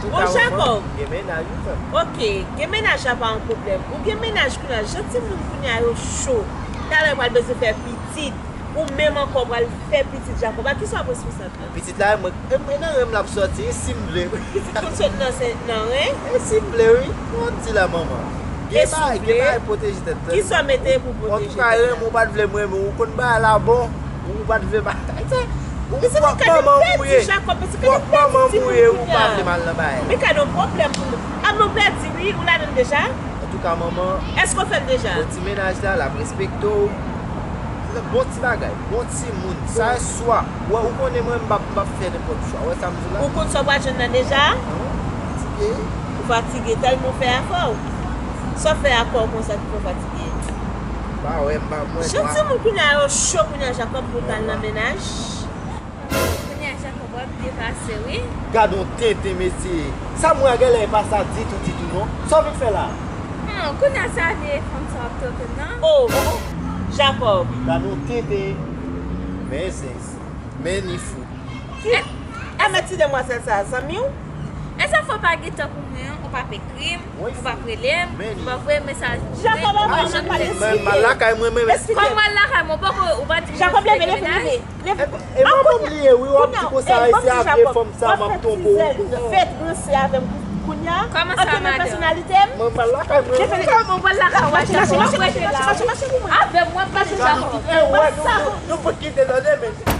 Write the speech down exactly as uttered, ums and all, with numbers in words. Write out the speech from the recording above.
Bon, Jacob. Gen mennaj, wi, frè m. Ok, gen mennaj la pa yon pwoblèm. Ou gen mennaj kounye a, jan timoun kounye a yo cho. Talè yo pral bezwen fè pitit. Ou menm ankò pral fè pitit, Jacob. A kisa w ap responsab la? Pitit la, mwen, e, e nan ren m l ap sòti, e si m vle. Pitit konn sot nan, nan ren? E si m vle, wi. Mwen di la, manman. E si w vle? Gen bagay, gen bagay pwoteje tèt la. Kisa w mete pou pwoteje tèt la? Antouka, renmen w pa t vle m renmen w, ou konn bagay la bon. Ou pa t vle bagay sa. Ou pwòp manman m ou ye. Pwòp manman m ou ye, ou pa vle m al nan bagay. Men gade yon pwoblèm pou nou. A, nou pèdi, wi, ou ladan l deja? Antouka, manman. Èske w fè l deja? Bon ti mennaj la, l ap respekte w. Bon ti bagay, bon timoun. Sa e swa. Ou, ou konnen mwen, m p ap, m p ap fè nenpòt chwa. Ou wè sa m di w la? Ou konn sa w pral jwenn nan deja? Fatige. Ou fatige, tèlman w fè afè w. Sa w fè akò konsa ki fè w fatige? Pa wè, m pa mwen. Jan timoun kounye a yo cho kounye a, Jacob, pou l al nan mennaj. Kounye a Jacob w ap byen pase, wi. Gad on tenten, mesye. Sa m wè a genlè e pa sa ditou, ditou, non. Sa w vin fè la? Ah, kounye a se avye fanm sa w ap twonpe m nan? Oh, Jacob. Gad on tenten. Men zens. Men ni fout. Ki? E, e men ti demwazèl sa, zanmi w? E sa fè w pa gen tan pou mwen, ou p ap ekri m, ou p ap rele m, ou p ap voye mesaj pou mwen. Jacob, ou pa janm pale sou li. Mwen m al lakay mwen, mwen. Kòman w al lakay mwen? Ou poko, ou pa di m. Jacob, leve, leve, leve. E mwen m bliye, wi, w ap di konsa, e se avye fanm sa m ap twonpe w. Fèt ranse avè m kounye a. Kòman sa, madanm? Mwen m al lakay mwen. Kòman w al lakay w? Mache, mache, mache, mache, mache, mache pou mwen. Avè m w ap mache, Jacob. E wè, nou, nou, nou pot kite tande, men.